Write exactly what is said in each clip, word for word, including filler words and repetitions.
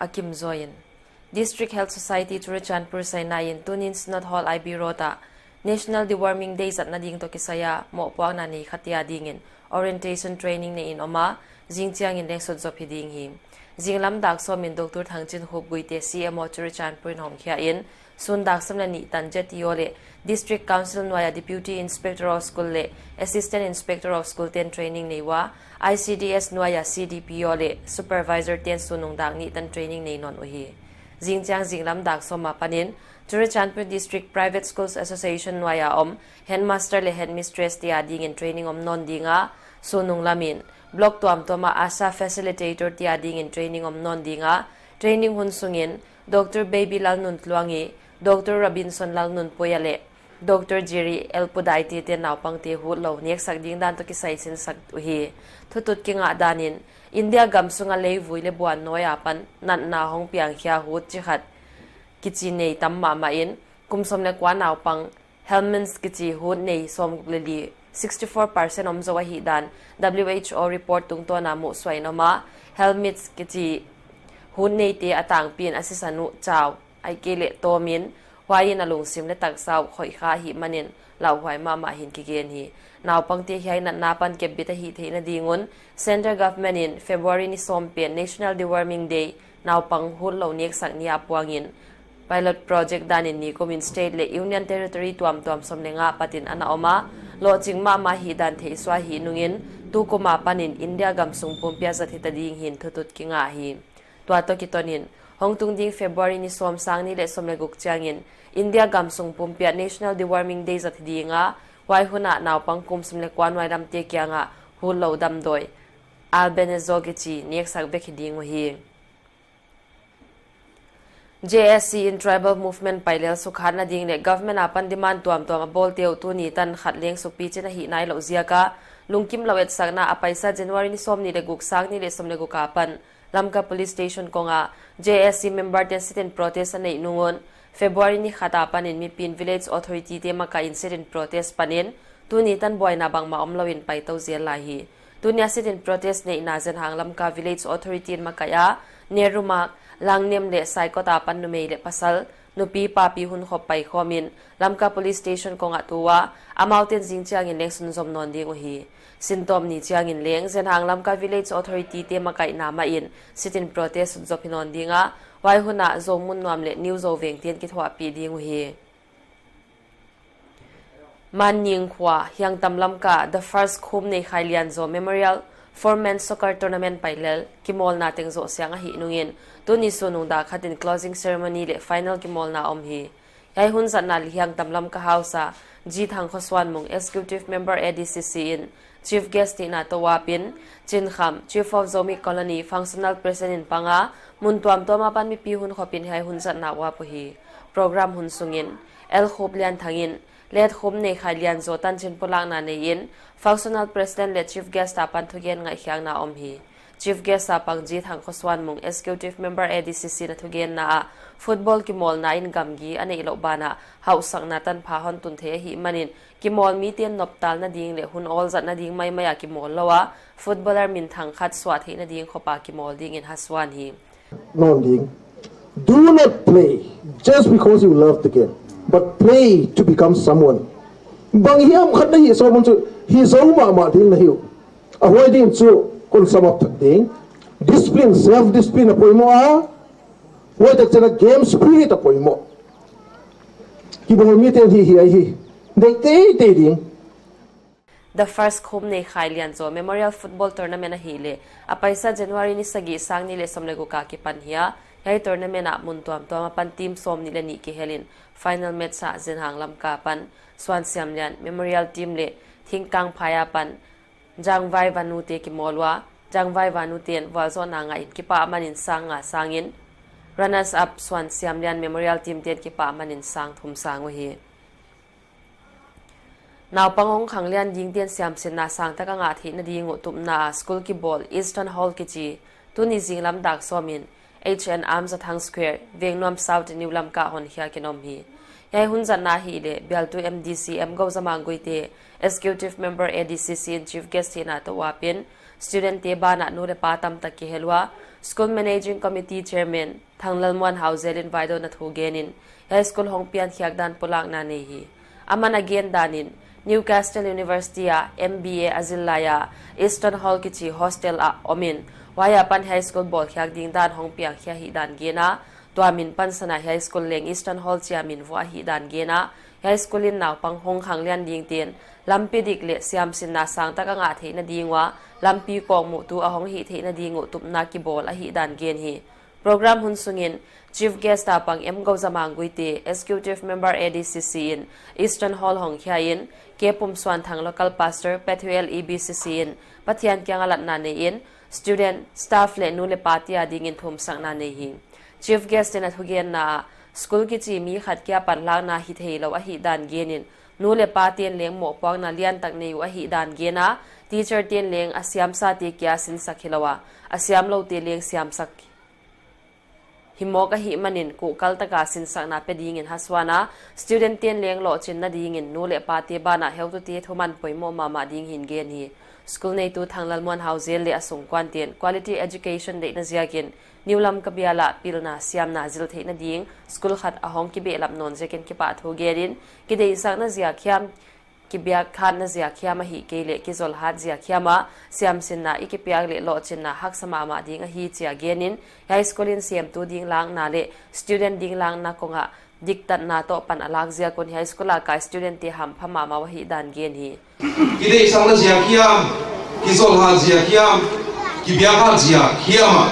a kimzaw in. District Health Society Churachandpur saina in tunin Synod Hall I B Road ah National Deworming Day zatna ding toh kisai a mohpuakna nei khat te a dingin orientation training nei in om a, zingchiang in leng sutzop hi ding hi. Zinglam dak sawm in Doctor Thangchinkhup Guite, C M O Churachandpur in hongkhia in, sun dak sawm leh nih tan J T O leh District Council nuai a Deputy Inspector of School leh Assistant Inspector of School ten training nei ua, I C D S nuai a C D P O leh Supervisor ten sunnung dak nih tan training nei nawn uhi. Zingchiang zinglam dak sawm apanin Churachandpur District Private Schools Association nuai a om Headmaster leh Headmistress te a dingin training om nawn ding a, sunnung lamin block tuamtuam a ASHA Facilitator te a dingin training om nawn ding a, training hun sungin Doctor Baby Lalnuntluangi, Doctor Robinson Lalnunpuia leh Doctor Jerry L Pudaite ten naupangte hutlou neksak ding dan toh kisai sinsak uhi. Thutut kingah danin India gam sunga leivui leh buannawi apan natna hong piangkhia hut chi khat kichi nei tam mahmah in, kum sawm leh kua naupang Helminths kichi hut nei sawmguk leh li, sixty-four percent om zou ahihdan W H O report tungtawn a muhsuah in om a, Helminths kichi hut neite a tangpi in a sisan uh chau ahihkeileh tawm in, huai in a lungsim leh taksa uh khoih kha ahihmanin lauhuai mahmah hi'n kigen hi. Naupangte hiai natna apan kepbit ahih theihna ding un Central Government in February ni sawm pen National Deworming Day naupang hutlou neksak ni a puang in, pilot project danin nikum in state leh union territory tuamtuam sawm leh nga apatin ana om a, lohching mahmah ahihdan theihsuah ahih nungin, tukum apanin India gamsung pumpi a zat hita ding hi'n thutut kingah hi. Tua toh kiton in, hongtung ding February ni sawm, sang nih leh sawm leh guk chiangin India gamsung pumpi ah National Deworming Day zat hi ding a, huai hun ah naupang kum sawm leh kua nuailamte kiangah hutlou damdawi, albendazole kichi neksak vek hi ding uhi. J S C in tribal movement pailel sukhatna ding leh government apan demand tuamtuam a bawlte uh tuni tan khat leng sukpichin ahih nailouh ziak a, lungkimlouh etsakna a paisa January ni sawmnih leh guk, sang nih leh sawm leh guk apan Lamka Police Station kong ah J S C member ten sit-in protest a neih nung un, February ni khat apanin mipi'n Village Authority te makaih in sit-in protest panin, tuni tan buaina bangmah omlou in paitou zel lai hi. Tuni a sit-in protest neihna Zenhang Lamka Village Authority in makaih a, Nehru Marg, Langnem leh Saikot apan numei leh pasal, nupi papi hunkhop paikhawm in Lamka Police Station kong ah tu ua, amau ten zingchiang in leng sunzom nawn ding uhi. Sintawp ni chiangin leng Zenhang Lamka Village Authority te makaihna mah in sit-in protest sutzop hi nawn ding a, huai hun ah Zomun Nuam leh New Zoveng ten kithuahpih ding uhi. Manning khua, Hiangtam Lamka, The First Khumnei Khailianzaw Memorial Four Men Soccer Tournament pailel kimawlna teng zoh siang ahih nungin, tuni sunnung dak khat in closing ceremony leh final kimawlna om hi. Hiai hun zatna leh Hiangtam Lamka House ah G Thangkhosuanmung, Executive Member A D C C in Chief Guest hihna toh uap in, Chinkham, Chief of Zomi Colony, Functional President in pang a, mun tuamtuam apan mipi hunkhop in hiai hun zatna uap uhi. Program hun sungin, L Khuplianthang in, Late Khumnei Khailianzaw tanchin pulakna nei in, Functional President leh Chief Guest apan thugen ngaihkhiakna om hi. Chief Guest a pang G Thangkhosuanmung, Executive Member A D C C in a thugenna ah, football kimawlna in gamgi a neihlouh banah hauhsakna tanpha hon tun thei ahihmanin, kimawl mite'n noptalna ding leh hun awl zatna ding maimai a kimawl lou a, footballer minthang khat suah theihna ding khop a kimawl dingin hasuan hi. Nawn ding. Do not play just because you love the game, but play to become someone. Bang hiam khat na hih sawm un chu, hih zou mahmah ding na hi uh. A huai ding chu kon sum up thak ding. Discipline, self discipline a poimoh a. Huai tak chiang a game spirit a poimoh. Kibawl mite'n hi hi ai hi. Dei teitei ding. The First Khumnei Khailianzaw Memorial Football Tournament ahihleh, a paisa January ni sagih, sang nih leh sawm leh guk a kipan hi a, hiai tournament ah mun tuamtuam apan team sawmnih leh nih kihel in final match ah Zenhang Lamka apan Suansiamlian Memorial Team leh Thingkangphai apan Jangvai Vanu te kimawl ua, Jangvai Vanu ten vualzawhna ngah in kipahman in sang nga sang in, runners up Suansiamlian Memorial Team ten kipahman in sang thum sang uhi. Naupang hong khanglian dingte'n siamsinna sangtak a ngah theihna ding uh tupna a school kibawl Eastern Hall kichi, tuni zinglam dak sawm in H N Amsathang Square, Vengnuam South, New Lamka ah honkhiak in om hi. Hiai hun zatna ahihleh, Bialtu M D C M Gozamang Guite, Executive Member A D C C in Chief Guest hihna toh uap in, student te banah nu leh pa tamtak kihel ua, School Managing Committee Chairman Thanglalmuan Hauzel in vaidawnna thu gen in, hiai school hong piankhiak dan pulakna nei hi. Aman a gen dan in, Newcastle University a M B A a zil lai a Eastern Hall kichi hostel ah om in, huai apan hiai school bawlkhiak ding dan hong piangkhia hi dan gen a, tua min pansan a hiai school leng Eastern Hall chi a min vuah hi dan gen a, hiai school in naupang hong khanglian dingte'n lampi dik leh siamsinna sangtak a ngah theihna ding ua, lampi kawkmuhtu a hong hih theihna ding uh tupna kibawl ahi dan gen hi. Program hun sungin Chief Guest a pang M Gozamang Guite, Executive Member A D C C in Eastern Hall hong khia in, K Pumsuanthang Local Pastor Pethuel E B C C in Pathian kiang a latna nei in, student, staff leh nu leh pate a dingin thumsakna nei hi. Chief Guest in a thugenna ah, school kichi mi khat kia panlakna hi theilou ahi dan gen in, nu leh pate'n leng mohpuakna liantak nei uh ahi dan gen a, teacher te'n leng a siamsate kia sinsak hilou a, a siamloute leng siamsak hi mawk ahih manin kuhkal taka sinsakna pe dingin hasuan a, student te'n leng lohchinna dingin nu leh pate banah heutute thuman poimoh mahmah ding hi'n gen hi. School neitu Thanglalmuan Hauzel leh a sungkuante'n quality education deihna ziakin New Lamka bial ah pilna siamna zil theihna ding school khat a hong kibehlap nawn ziakin kipahthu gen in, kideihsakna ziak hiam, kibiak hatna ziak hiam ahihkeileh kizolhat ziak hiam a, siamsinna i kipiak leh lohchinna haksa mahmah ding ahi chi a gen in, hiai school in semtu dinglakna leh student dinglakna kong ah diktatna toh pan a lak ziak un hiai school a kai student te hampha mahmah uh ahi dan gen hi. Kideihsakna ziak hiam, kizolhat ziak hiam, kibiak hat ziak hiam a,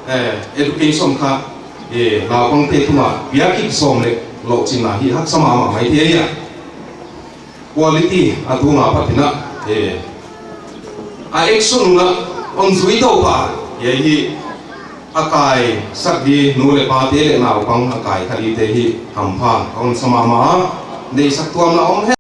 eh, education kha, eh, naupangte tung a biakinn sawm leh lohchinna hi haksa mahmah maithei a. Quality a tung a pat in a, eh, a action un a hon zui tou pa, hiai hi a kaisak di nu leh pate leh naupang a kai kha dite hi hampha kon sa mahmah a, deihsak tuamna om hen.